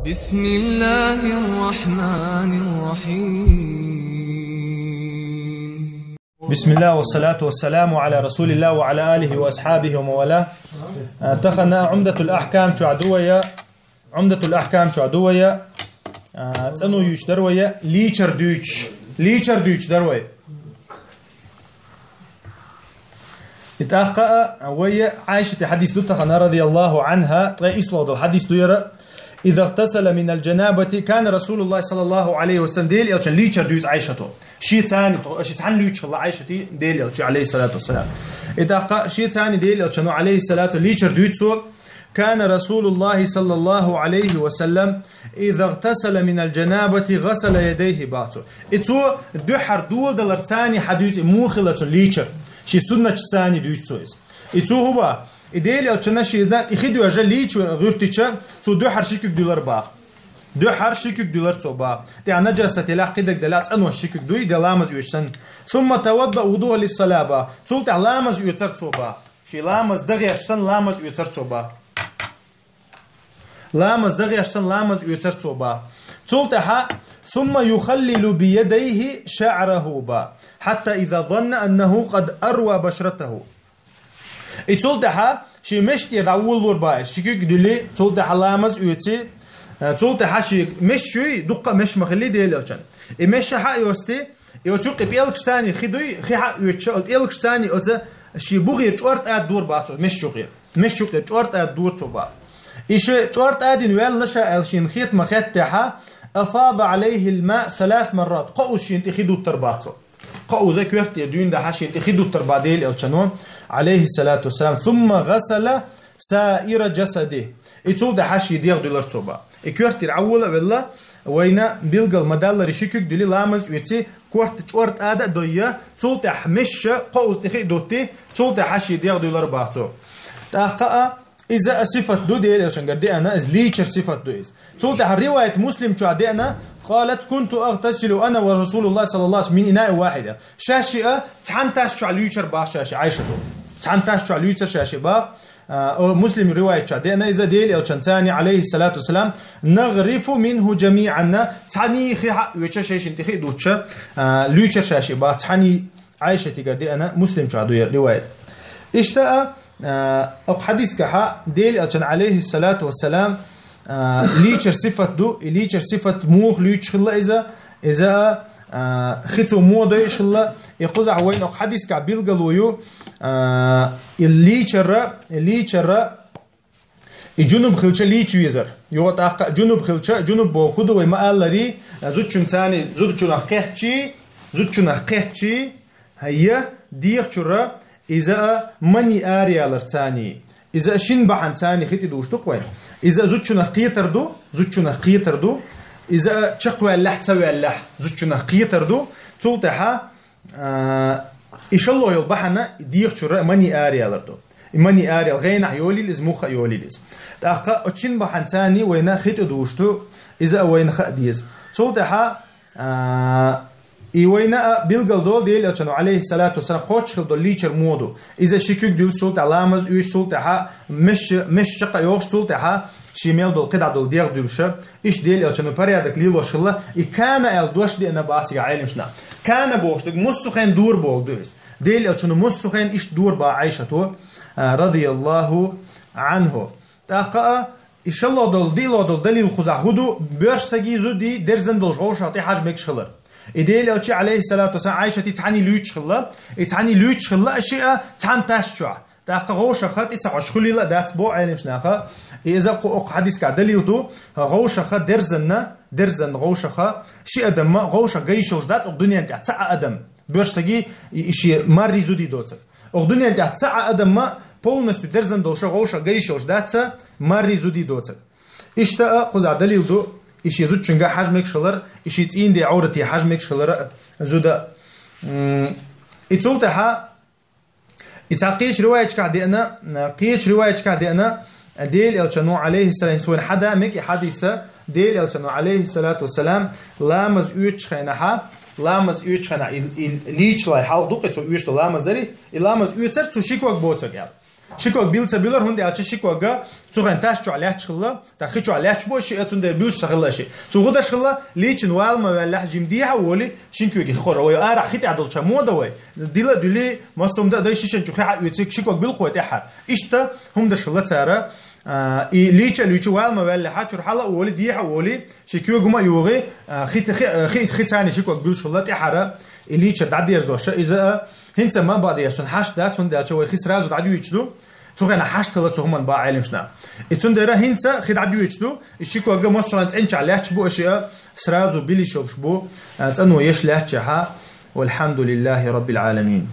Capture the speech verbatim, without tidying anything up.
بسم الله الرحمن الرحيم. بسم الله والصلاة والسلام على رسول الله وعلى آله وأصحابه ومن والاه. Э, тахан Умдатул Ахкам чу дӀадоладе, Умдатул Ахкам чу дӀадоладе, э, цӀено ювцаш дар вай, лийчар дуйцаш, лийчар дуйцаш дар вай. И тӀаккха а вай Ӏайшата хьадис ду тахан, радияллаху анха, ткъаь исслогӀа дола хьадис ду ер. إذا اغتسل من الجنابة كان رسول الله صلى الله عليه وسلم, Даьла Элчано лийчар дуйцу Ӏайшата. Ше цхьана, ше цхьана лийча хилла Ӏайшата Даьла Элча, алейхиссалату вассалам. И тӀаккха ше цхьана Даьла Элчано, алейхиссалату, лийчар дуйцу цо, كان رسول الله صلى الله عليه وسلم إذا اغتسل من الجنابة غسل يديه, боху цо. И цо дуьххьара доладаларца хьадуьйцу, муха хилла цуьнан лийчар. Шен суннаташца дуьйцу цо иза. И цо хӀун боху? И Даьла Элчано шена тӀе хи доьжна лийча гӀуьртича, цо дуьххьара ши куьг дуьллура боху. Дуьххьара ши куьг дуьллура цо боху. ТӀехь нажасат елахь, кхидерг делахь, цӀенош ши куьг дуй, де ламаз оьцуш санна. ثم توضأ وضوءا للصلاة, боху. Цул тӀаьхьа ламаз оьцура цо боху. Шен ламаз дан гӀерташ санна ламаз оьцура цо боху. Ламаз дан гӀерташ санна ламаз оьцура цо боху. Цул тӀаьхьа, ثم يخلل بيديه شعره, боху, حتى إذا ظن أنه قد أروى بشرته. И цул тӀаьхьа шен мешаш тӀера дӀаволалора боху, ши куьг дуьллий, цул тӀаьхьа ламаз оьций, э, цул тӀаьхьа шен мешаш юй, дуккха а мешаш ма хиллий Даьла Элчанан. И мешаш хьа а йостий, и оцу юккъе пӀелгашца хи дуй, хи хьа а оьцуш, оцу пӀелгашца оцу шен бугӀера чӀор тӀадора боху цо, мешаш юккъера. Мешаш юккъера чӀор тӀадора цо боху. И шен чӀор тӀадина ваьлла ша аьлла шена хета ма хеттехь, أفاض عليه الماء ثلاث مرات, кхузза шена тӀе хи дуттура боху цо. Кхузза коьрта тӀера дуьйна дахьа шена тӀе хи дуттура боху Даьла Элчано, алейхиссалату вассалам. ثم غسل سائر جسده. И цул тӀаьхьа шен дегӀ дуьллура цо боху. И коьрта тӀера Ӏовола а велла, вайна билгал ма-даллара ши куьг дуьллий, ламаз оьций, корта чӀор тӀада а дойя, цул тӀаьхьа мешаш кхузза тӀе хи а дуттий, цул тӀаьхьа шен дегӀ дуьллура боху цо. ТӀаккха а иза а сифат ду Даьла Элчангара деана, иза лийчар сифат ду иза. Цул тӀаьхьа риваят Муслим чохь деана: قالت: كنت أغتسل أنا ورسول الله صلى الله عليه وسلم من إناء واحد. Ша шиъ а цхьана тас чохь лийчар боху ша шиъ, Ӏайшата. Цхьана тас чохь лийчар ша шиъ боху. А, о, Муслим риваят чохь деана иза, Даьла Элчанца, алейхиссалату вассалам, نغرف منه جميعا, цхьаьний хи хьа а оьцуш, шайшинна тӀе хи а дуттуш, а, лийчар ша шиъ боху, цхьаьний. Ӏайшатигара деана, Муслим чохь ду ер риваят. Иштта а, а, окху хьадискахь Даьла Элчанан, алейхиссалату вассалам, а, лийчар сифат ду, и лийчар сифат муха луьйчуш хилла иза, иза а, а, хи цо муха дойуш хилла, и кхузахь вайна окху хьадискахь билгало ю, а, и лийчар, и лийчар, и жунуб хилча лийча везар. Юха тӀаккха а жунуб хилча, жунуб боху хӀун ду вай ма-аллара, зудчунца, зудчунах кхетчий, зудчунах кхетчий, хӀай, я дегӀа чуьра иза а мани араяларца, иза а шина бахьанца хи тӀедугӀуш ду-кх вайна. Иза а зудчунах кхетар ду, зудчунах кхетар ду, иза а чекхваьллехь а, ца ваьллехь а, зудчунах кхетар ду, цул тӀаьхьа а, и шолгӀа йолу бахьана дегӀа чуьра мани араялар ду. И мани араяла гӀенах йолийла иза, мухха а йолийла иза. ТӀаккха оцу шина бахьанца вайна хи тӀедугӀуш ду, иза а вайна хаа деза. Цул тӀаьхьа, а, и вайна а билгал долу Даьла Элчано, алейхиссалату вассалам, кхоччуш хилла долу лийчар муха ду. Иза ши куьг дуьллуш, цул тӀаьхьа ламаз оьцуш, цул тӀаьхьа мешаш, мешаш чекх а йохуш, цул тӀаьхьа шен мел долу кхидӀа долу дегӀ дуьллуш. Иштта Даьла Элчано порядок лелош хилла, и кана аьлла дош деана бац цига Ӏеламнаха. Кана бохуш дерг массо а хенахь дора бохург ду иза. Даьла Элчано массо а хенахь иштта дора боху Ӏайшата, а, радияллаху анхӀа. ТӀаккха а, и шолгӀа долу, диълагӀа долу далил кхузахь хӀун ду, боьрша стаге, зуде дерзан долуш вовшах тӀе хьажа мегаш хилар. И Даьла Элча, алейхиссалату вассалам, Ӏайшата цхьаьний луьйчуш хилла, и цхьаьний луьйчуш хилла а шиъ а цхьана тас чохь. ТӀаккха вовшах тӀе ца хьожуш хуьлийла а дац боху Ӏеламнаха. И иза кху окху хьадискахь далил ду, вовшах дерзанна, дерзанна вовшах, ши адам вовшах ган йиш йолуш дац окху дуьнен тӀехь цхьа а адам. Боьрша стаге, и, и шен марри, зуде доцург. Окху дуьнен тӀехь цхьа а адам полностью дерзан долуш вовшах ган йиш йолуш дац, марри, зуде доцург. Иштта а кхузахь далил ду, и шен зудчуьнга хьажа мегаш хилар, и шен цӀийнан ден Ӏоврате хьажа мегаш хилар а, зуда. М, и цул тӀаьхьа И цхьа кхечу риваяташкахь деана, кхечу риваяташкахь деана, Делан Элчано, алейхиссалам, суна хьада мега и хьадиса, Делан Элчано, алейхиссалату вассалам, ламаз оьцучу хенахьа, ламаз оьцучу хенахь, и, и лийчалай хьалха ду-кх и цо оьцуш долу ламаз дарий, и ламаз оьцура цо ши ког боцург аьлла. Ши ког билла ца билар, хӀунда аьлча ши ког цу хенахь тас чохь лаьтташ хилла, тӀаккха хи чохь лаьтташ бу шиъ, цундела буьлуш ца хилла шиъ. Цу гӀо даш хилла, лийча вала ма ваьллехь, жимма дехьа а волий, шин куьйгах хожа. Вай арахь хи тӀехь долчу мода вай. Дила а дуьлий, массо а дан а дай, шишан чу хи хьаоьций, ши ког билла кхо тӀаьхьара. Иштта хӀума даш хилла цара, а, и лийча а луьйча, вала ма ваьллехь, чуьра хьала а волий, дехьа а волий, ши куьйга ма а югӀий, а, хи, хи, хи, хи царний ши ког буьллуш хилла тӀаьхьара, и лийча дӀадерзош, иза а, хӀинца ма бакъдеш, цунна хьашт дац, хӀунда аьлча вай хи сразу дӀадуьйцуш ду. Цу хенахь хьашт хилла цу хӀуманна боху Ӏеламнаха. И цундела хӀинца хи дӀадуьйцуш ду, и ши ког массо а цӀенчохь лаьтташ бу, аша а сразу билла йиш йолуш бу, а, цӀано еш лаьттачехь. Валхьамдулиллахи Раббил Ӏаламин.